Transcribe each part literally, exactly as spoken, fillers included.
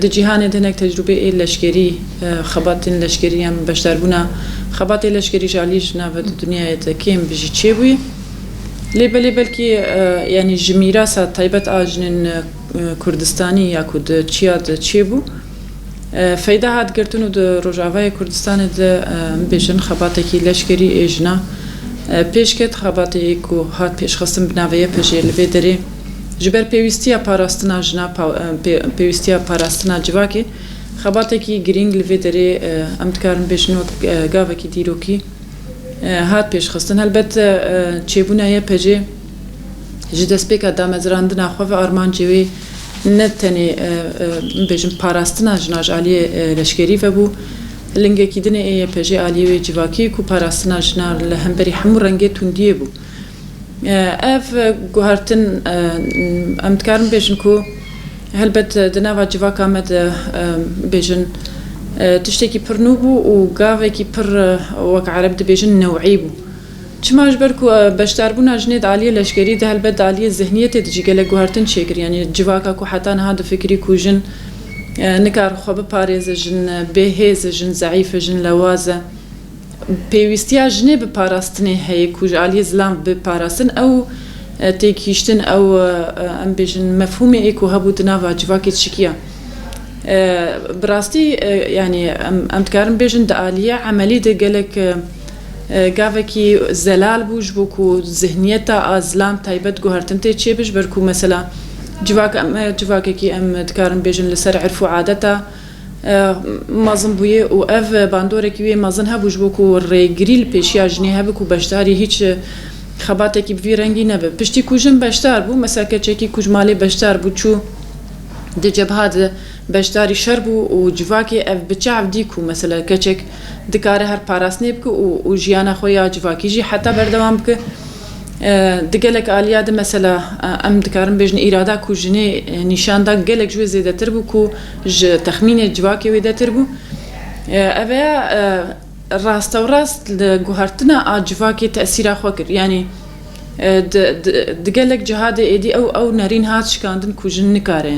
Di cîhanê de hinek tecrûbê ê leşkerî, e, xebatên leşkerî yan beşdarbûna xebatê leşkerî ji alî jina ve di dinyayê de kêm bijî çêbûyî. Lê belê belkî, e, yanî ji mîrasa taybet a jinên, e, Kurdistanî ya ku di çiya de çêbû, e, feyda hat girtin û di Rojavayê Kurdistanê de, e, em bêjin xebatekî leşkerî ê jina, e, pêş ket, xebatê ku hat pêşxistin bi navê Y P J li vê derê ji ber pêwîstiya parastina jina, pa-, e, pê-, pêwîstiya parastina civakê xebatekî girîng li vê derê, e, em dikarin bêjin wek, e, gavekî dîrokî, e, hat pêşxistin. Helbet, e, çêbûna Y P J ji destpêka damezrandina xwe ve armancê wê ne tenê, e, e, bêjin parastina jina ji aliyê, e, leşkerî ve bû. Lingekî din ê Y P J aliyê wê civakî ku parastina jina li hemberî hemû rengê tundiyê bû. E, ev, e, guhertin, e, em dikarin bêjin ku helbet, e, di nava civaka me de, e, bêjin, e, tiştekî pir nû bû û gavekî pir, e, wek ereb dibêjin new'î bû. Çima? Ji ber ku, e, beşdarbûna jinê di aliyê leşkerî de helbet di aliyê zihniyetê de jî gelek guhertin çêkir. Yanî civaka ku heta niha difikirî ku jin, e, nikar xwe biparêze, jin, e, bêhêz e, jin zeîf e, jin lewaz e. Pêwîstiya jinê bi parastinê heye ku ji aliyê zilam bi parastin ew, e, têgihîştin, ew, e, e, em bêjin mefhûmê ê ku hebû di nava civakê çikiya. E, bi rastî, e, yanî em, em dikarin bêjin di aliyê emelî de gelek, e, e, gavekî zelal bû ji bo ku zihniyeta a zilam taybet guhertin tê çêbin, ji ber ku mesela civak, em, e, civakekî em dikarin bêjin li ser irf û adeta, e, mezin bûye û ev bandorekî wê mezin hebû ji bo ku rêgirî li pêşiya jinê hebe ku beşdarî hîç, e, xebatekî bi vî rengî nebe. Piştî ku jin beşdar bû, mesela keçekî ku ji malê beşdar bû, çû di cebha de beşdarî şer bû û civakê ev bi çav dî ku mesela keçek dikare her parastinê bike û, û jiyana xwe ya civakî jî heta berdewam bike. E, di gelek aliya de mesela, e, em dikarin bêjin îrada ku jinê, e, nîşan da gelek ji wê zêdetir bû ku ji texmînê civakê wêdetir bû. E, ev ya, e, rastewrast li guhertina a civakê tesîra xwe kir. Yanî, e, di, di, di gelek ciha de êdî ew, ew nerîn hat şikandin ku jin nikare.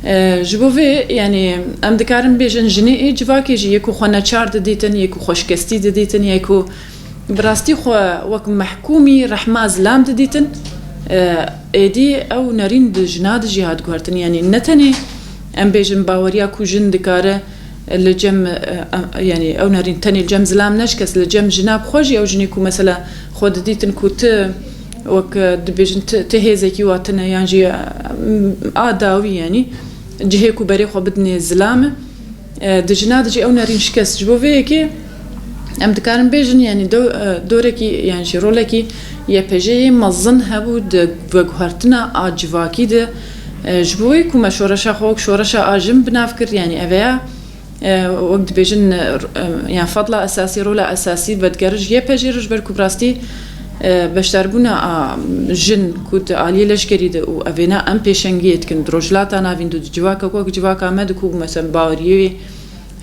E, ji bo vê, yanî em dikarin bêjin jinê ê civakê jî yê ku xwe neçar didîtin, yê ku xwe şikestî didîtin, yê ku bi rastî xwe wek mehkûmî rehma zilam didîtin, e, êdî ew nerîn di jina de jî hat guhertin. Yanî ne tenê em bêjin baweriya ku jin dikare li cem, e, e, yanî ew nerîn tenê li cem zilam neşikest, li cem jina bi xwe jî ew jinê ku mesela xwe didîtin ku ti wek, e, dibêjin ti, ti hêzekî wa tune yan jî, e, a dawî yanî cihê ku berê xwe bidinê zilam e. E, di jina de jî ew nerîn şikest. Ji bo vê yekê em dikarin bêjin, yanî do-, e, dorekî, yan jî rolekî Y P J'ê yê mezin hebû di veguhertina a civakî de. E, ji bo wê ku me şoreşa xwe wek şoreşa a jin bi nav kir, yanî ev ya, e, wek dibêjin, e, e, yan fedla esasî, rola esasî vedigerin ji Y P J'ê re, ji ber ku bi rastî, e, beşdarbûna a jin ku di aliyê leşkerî de û evêna em pêşengiyê dikin di Rojhilata Navîn de, di civaka ku wek civaka me de ku mesela baweriyê wê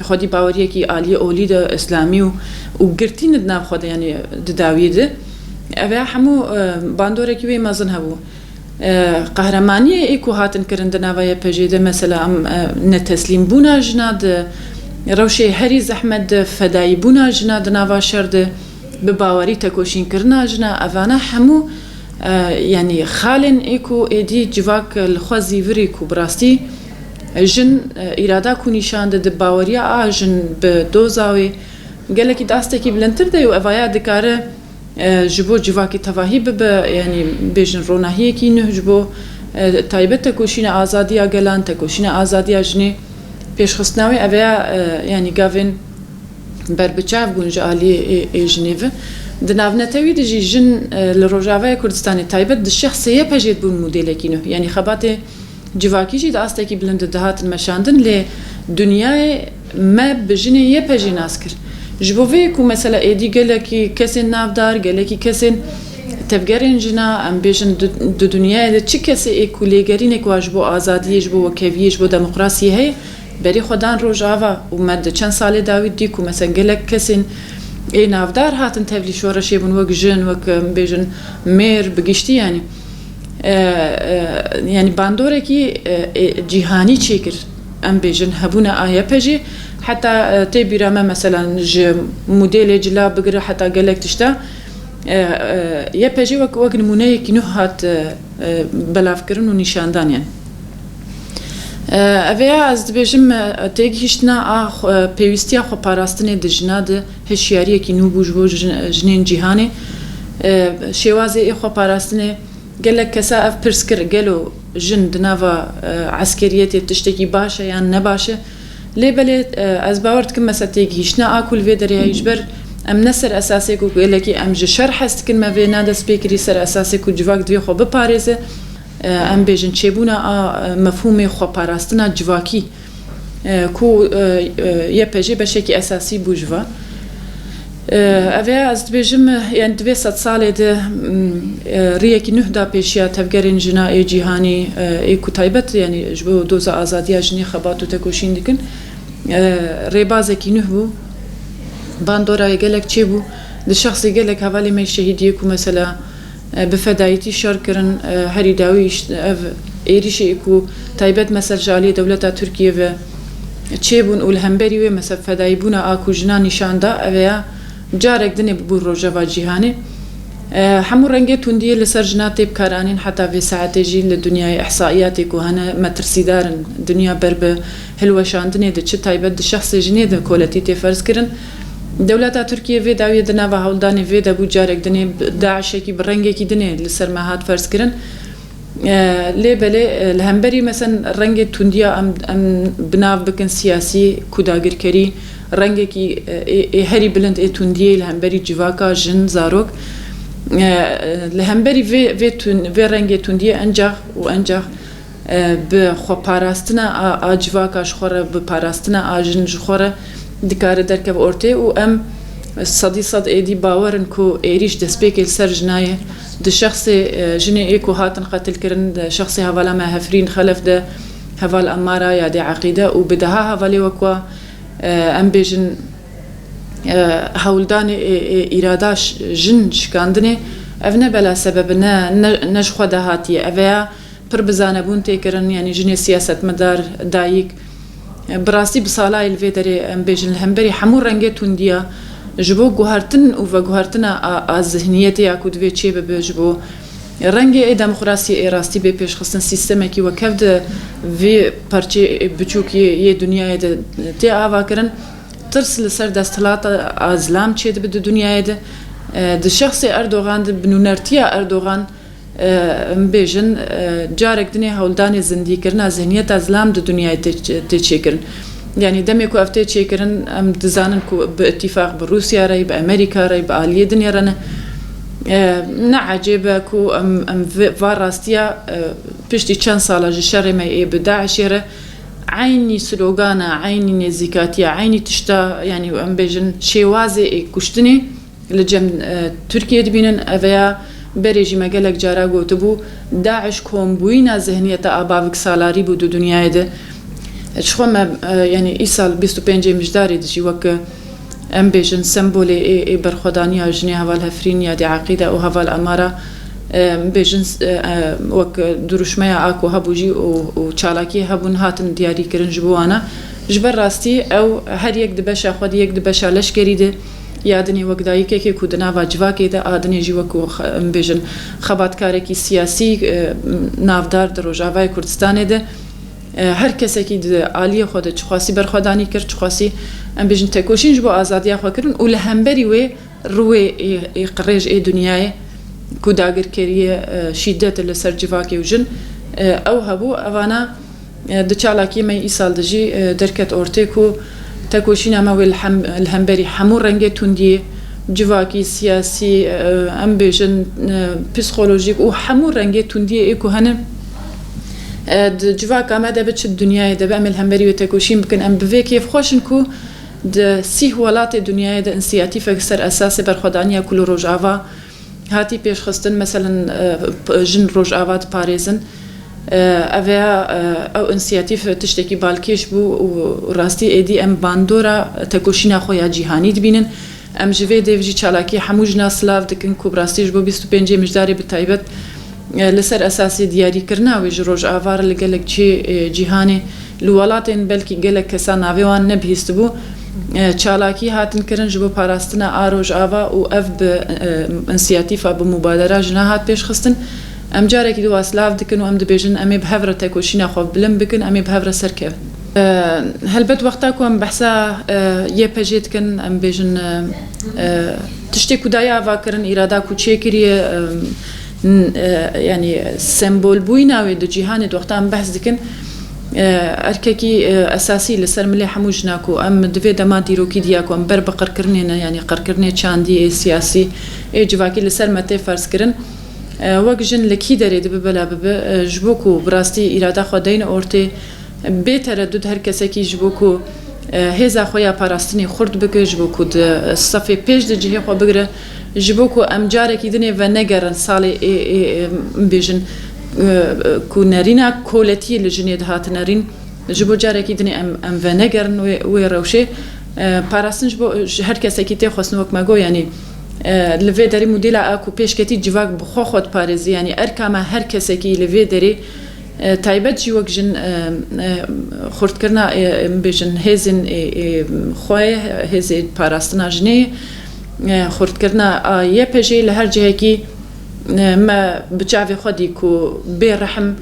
xwedî baweriyekî aliyê olî de, îslamî û, û girtî ne di nav xwe de, yanî di dawiyê de. Ev ya hemû, e, bandorekî wê mezin hebû. E, qehremaniyê ê ku hatin kirin di nava Y P J'ê de, mesela em, e, neteslîmbûna jina di rewşê herî zehmet de, fedayîbûna jina di nava şer de, bi bawerî tekoşînkirina jina, evana hemû, e, yanî xalên ê ku êdî civak li xwe zîvirî ku bi rastî jin, e, îrada ku nîşan dide, baweriya a jin bi doza wê gelekî di astekî bilindtir de ye û evaya dikare, e, ji bo civakê tevahî bibe, yanî bêjin ronahiyekî nuh ji bo, e, taybet tekoşîna azadiya gelan, tekoşîna azadiya jinê pêşxistina wê, ev ya, e, yanî gavên berbiçav bûn ji aliyê ê, ê jinê ve. Di navnetewî de jî jin, e, li Rojavayê Kurdistanê taybet di şexsê Y P J'ê bûn modêlekî nuh. Yanî xebatê civakî jî di astekî bilind de dihatin meşandin, lê dinyayê me bi jinê Y P J'ê nas kir. Ji bo vê ku mesela êdî gelekî kesên navdar, gelekî kesên tevgerên jina, em bêjin di, di dinyayê de çi kesê ê ku lêgerînek wa ji bo azadiyê, ji bo wekheviyê, ji bo demokrasiyê heye, berê xwe dan Rojava û me di çend salê dawî dî ku mesela gelek kesên ê navdar hatin tevlî şoreşê bûn, wek jin, wek, em bêjin, mêr, bi giştî, yanî, e, e, yanî bandorekî, e, e, cîhanî çêkir. em bêjin, hebûna a Y P G, heta, e, tê bîra me, meselan, ji modêlê cila bigire heta gelek tişta, e, e, Y P G wek, wek nimûneyekî nû hat, e, e, belavkirin û nîşandan, yani. E, ev ya ez dibêjim, e, têgihîştina a xwe, pêwîstiya xweparastinê di jina de hişyariyekî nû bû ji bo jin-, jinên cîhanê. E, şêwazê ê xweparastinê, gelek kesa ev pirs kir, gelo jin di nava, e, eskeriyetê tiştekî baş e yan ne baş e? Lê belê, e, ez bawer dikim, mesela, têgihîştina a ku li vê derê heye, ji ber em ne ser esasê ku gelekî em ji şer hez dikin, me vê ne dest pê kirî, ser esasê ku civak divê xwe biparêze. E, em bêjin çêbûna a, e, mefhûmê xweparastina civakî, e, ku, e, e, Y P G beşekî esasî bû ji van. E, ev ya ez dibêjim, e, yani di vê sedsalê de, m, e, riyekî nuh da pêşiya tevgerên jina ê cîhanî, e, ê ku taybet, yani ji bo doza azadiya jinê xebat û tekoşîn dikin. E, rêbazekî nuh bû, bandora wê gelek çêbû, di şexsê gelek hevalê me şehîdiyê ku mesela, e, bi fedayîtî şer kirin, e, herî dawî îş-, ev êrîşê ku taybet mesela ji aliyê dewleta Tirkiyê ve çêbûn û li hemberî wê mesela fedayîbûna a ku jinan nîşan da, ev ya carek dinê bû rojeva cîhanê. E, hemû rengê tundiyê li ser jina tê bikaranîn, heta vê saetê jî li dinyayê ihsaiyatê ku hene metirsîdar in, dinya ber bi hilweşandinê diçe, taybet di şexsê jinê de koletî tê ferz kirin. Dewleta Tirkiyê vê dawiyê di nava hewldanê vê de bû, carek dinê bi-, DAIŞekî bi rengekî dinê li ser me hat ferz kirin. E, lê belê, e, li hemberî, mesen, rengê tundiya em, em bi nav bikin siyasî, ku dagirkerî rengekî, e, ê, ê herî bilind ê tundiyê li hemberî civaka, jin, zarok. E, li hemberî vê, vê tun-, vê rengê tundiyê encax û encax, e, bi xweparastina a, a civaka ji xwe re, bi parastina a jin ji xwe re dikare derkeve ortê û em sedî sed êdî bawer in ku êrîş destpêkê li ser jina ye. Di şexsê, e, jinê ê ku hatin qetilkirin, di şexsê hevala me Hefrîn Xelef de, heval Amara ya dê Eqîde û bi deha hevalê wek wa, e, em bêjin, e, hewldanê ê, ê îrada ş-, jin şikandinê, ev ne bela sebeb e, ne, ne, ne ji xwe de hatiye. Ev ya pir bi zanebûn tê kirin, yanî jinê siyasetmedar, dayik. Bi rastî bi salayê li vê derê, em bêjin, li hemberî hemû rengê tundiya, ji bo guhertin û veguhertina a, a zihniyetê ya ku divê çêbibe, ji bo rengê ê demokrasiyê ê rastî bê pêşxistin, sîstemekî wek hev di vê parçeyê biçûk yê, yê dinyayê de tê avakirin, tirs li ser desthilata a zilam çêdibe di dinyayê de. E, di şexsê Erdogan de, bi nûnertiya Erdogan, e, em bêjin, e, carek dinê hewldanê zindîkirina zihniyeta zilam di dinyayê tê, tê çêkirin. Yanî demê ku ev tê çêkirin, em dizanin ku bi îtîfaq bi Rûsya re, bi Amerîka re, bi aliyê dinê re ne. E, ne ecêb e ku em, em vê, va rastiya, e, piştî çend sala ji şerê me ê bi DAIŞê re eynî slogana, eynî nêzîkatiya, eynî tişta, yanî em bêjin şêwazê ê kuştinê, li cem, e, Tirkiyê dibînin. Ev ya berê jî me gelek cara gotibû, DAIŞ kombûyîna zihniyeta a bavik salarî bû di dinyayê de. Ji xwe me, e, yanî îsal bîst û pêncê Mijdarê de jî wek, em bêjin, sembolê ê, ê berxwedaniya jinê heval Hefrîn ya dê Eqîde û heval Amara, e, em bêjin, e, e, wek duruşmeya a ku hebû jî û, û çalakiyê hebûn hatin diyarî kirin ji bo wana. Ji ber rastî ew her yek di beşa xwe de, yek di beşa leşkerî de, ya dinê wek dayikekê ku di nava civakê de, a dinê jî wek, em bêjin, xebatkarekî siyasî, e, navdar di Rojavayê Kurdistanê de, e, her kesekî di aliyê xwe de çixwasî berxwedanî kir, çixwasî, em bêjin, tekoşîn ji bo azadiya xwe kirin û li hemberî wê rûyê ê, ê qirêj ê dinyayê ku dagirkeriyê, e, şîdet li ser civakê û jin, e, ew hebû, evana E, di çalakiyê me îsal de jî, e, derket ortê ku tekoşîna me wê li hem, li hemberî hemû rengê tundiyê, civakî, siyasî, e, em bêjin, e, psîkolojîk û hemû rengê tundiyê ê ku hene, e, di civaka me de be, çi di dinyayê de be, em ê li hemberî wê tekoşîn bikin. Em bi vê kêfxweş in ku di sîh welatê dinyayê de însiyatîfek ser esasê berxwedaniya ku li Rojava hatî pêşxistin, meselen, e, p-, jin Rojava diparêzin. E, ev ya, e, ew însiyatîf tiştekî balkêş bû û rastî êdî em bandora tekoşîna xwe ya cîhanî dibînin. Em ji vê dêv jî çalakî hemû jina silav dikin ku bi rastî ji bo bîst û pêncê Mijdarê bi taybet, e, li ser esasê diyarîkirina wê ji Rojava re li gelek cihê, e, cîhanê Li welatên belkî gelek kesa navê wan nebihîstibû, e, çalakî hatin kirin ji bo parastina a rojava û ev bi, e, însiyatîfa, bi mubadera jina hat pêşxistin. Em carekî di waslav dikin û em dibêjin, em ê bi hev re tekoşîna xwe bilind bikin, em ê bi hev re serkevin. E, helbet wexta ku em behsa, e, Y P J dikin, em bêjin, e, e, tiştê ku daye ava kirin, îrada ku çêkiriye, e, n-, e, yanî sembolbûyîna wê di cîhanê di wexta em behs dikin, e, erkekî, e, esasî li ser milê hemû jina ku em di vê dema dîrokî diya ku em ber bi qirkirinê ne, yanî qirkirinê çandî, ê siyasî, ê civakî li ser me tê ferz kirin. E, wek jin li kî derê dibe bela bibe, e, ji bo ku bi rastî îrada xwe deyne ortê, bê teredûd her kesekî ji bo ku, e, hêza xwe ya parastinê xurt bike, ji bo ku di sefê pêş de cihê xwe bigire, ji bo ku em carekî dinê venegerin salê ê, ê, ê, bêjin, e, ku nerîna koletiyê li jinê dihatin nerîn, ji bo carekî dinê em, em venegerin wê, wê rewşê. E, parastin ji bo, ji her kesekî tê xwestin, wek me got, yanî, e, li vê derî modela a ku pêşketî civak bi xwe xwe diparêzî, yanî erka me her kesekî li vê derê, e, taybet jî wek jin, e, e, xurtkirina, e, em bêjin hêzên, e, e, xwe, hêzê parastina jinê, e, xurtkirina a Y P J'ê li her cihekî, e, me bi çavê xwe dî ku bê rehim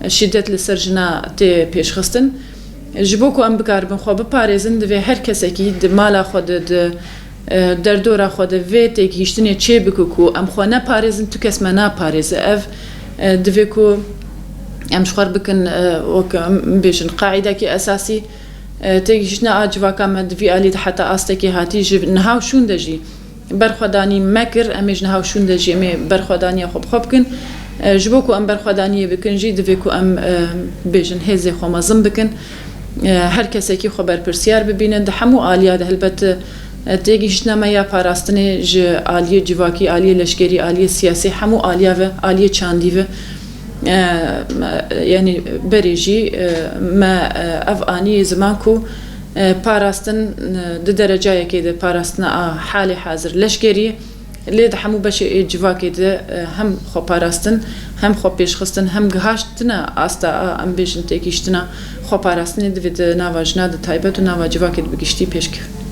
şîdet li ser jina tê pêşxistin. Ji bo ku em bikaribin xwe biparêzin, divê her kesekî di mala xwe de, di, e, derdora xwe de vê têgihîştinê çê bike ku em xwe neparêzin, tu kes me naparêze. Ev, e, divê ku em ji xwe re bikin, e, wek em bêjin, qaîdekî esasî, e, têgihîştina a civaka me di vî alî de heta astekê hatî ji niha û şûn de jî berxwedanî me kir, em ê ji niha û şûn de jî em ê berxwedaniya xwe bi xwe bikin. E, ji bo ku em berxwedaniyê bikin jî, divê ku em, e, bêjin hêzê xwe mezin bikin. E, her kesekî xwe berpirsiyar bibînin. Di hemû aliya de helbet, e, têgihiştina me ya parastinê ji aliyê civakî, aliyê leşkerî, aliyê siyasî, hemû aliya ve, aliyê çandî ve, e, me, yanî berê jî, e, me, e, ev anî ziman ku, e, parastin, e, di derecayekê de parastina a halê hazir leşkerî, lê di hemû beşê ê civakê de, e, hem xwe parastin, hem xwe pêşxistin, hem gihaştina asta a, em bêjin, têgihiştina xwe parastinê divê di nava jina de taybet û nava civakê de bi giştî pêş kevin.